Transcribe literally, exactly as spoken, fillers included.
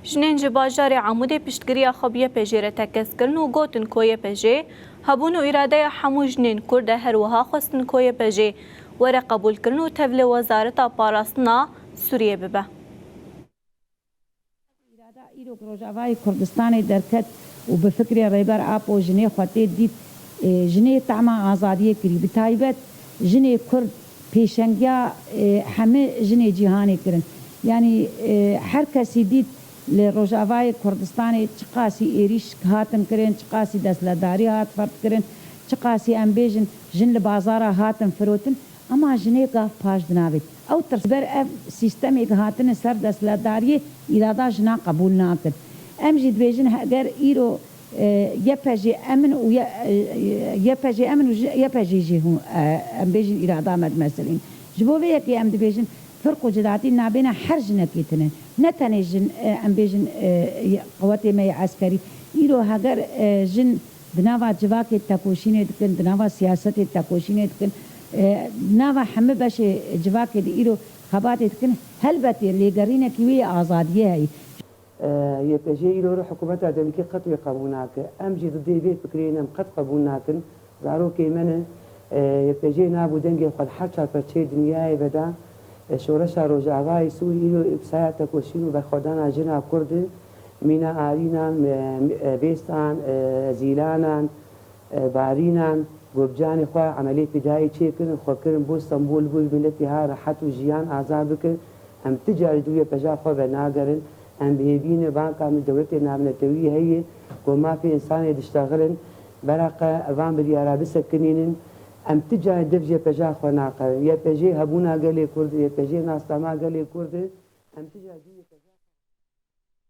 Jinên ji bajarê Amûdê piştgiriya xwe bi Y P J re tekez kirin û gotin ku Y P J hebûn û îradeya hemû jinên Kurd e, her wiha xwestin ku Y P J were qebûlkirin û tevlî Wezareta Parastina Sûriyê bibe. Îrada îro ku Rojavayê Kurdistanê derket û bi fikrê Rêber Apo jinê xwe tê dît, e, jinê tehma azadiyê kirî. Bi taybet jinê Kurd pêşengiya, e, hemî jinê cîhanê kirin. Yanî, e, her kesî dît li Rojavayê Kurdistanê çiqasî êrîş hatin kirin, çiqasî destledarî hat ferq kirin, çiqasî em bêjin jin li bazara hatin firotin. Ema jinê gav paş dinavêt. Ew tirs ber ev sîstemê ke hatine ser destledariyê îrada jina qebûl nakin. Em jî dibêjin heger îro, e, Y P J emin û ye-, e, Y P J emin û ji-, Y P J jî hûn, e, em bêjin îrada me dimesilîn. Ji bo vê yekê em dibêjin firq û cidatî nabêna her jinekê tune. Ne tenê jin, e, em bêjin, e, ye-, qewetê me yê eskerî. Îro heger, e, jin di nava civakê tekoşînê dikin, di nava siyasetê tekoşînê dikin, e, di nava hemî beşê civakê de îro xebatê dikin, helbetê lêgerînekî wê yê azadiyê heye. E, Y P J îro re hikûmeta demkî qet wê qebûl nake. Em jî didê vê fikrê ne, em qet qebûl nakin. Zarokê me ne, e, Y P J nab û dengê xwe li her çar perçeyê dinyayê veda. E, Şoreşa Rojavayê Sûrî îro bi saya tekoşîn û berxwedana jina Kurd e. Mîna Arînan, e, e, Bêstan, e, Zîlanan, e, Barînan, ku bi canê xwe emelê fidayî çêkirin, xwe kirin bo Stenbol, bo miletê ha rehet û jiyan azad bike. Em ti carî dû Y P J xwe venagerin. Em bi hêvî ne, banka min dewletê navnetewî heye, ku mafê însanê diştexilin. Beraqe van biryara bisekinînin. Em ti carî dev ji Y P J xwe naqirin. Y P J hebûna gelê Kurd, Y P J nasnama gelê Kurd e. Em ti carî dû Y P J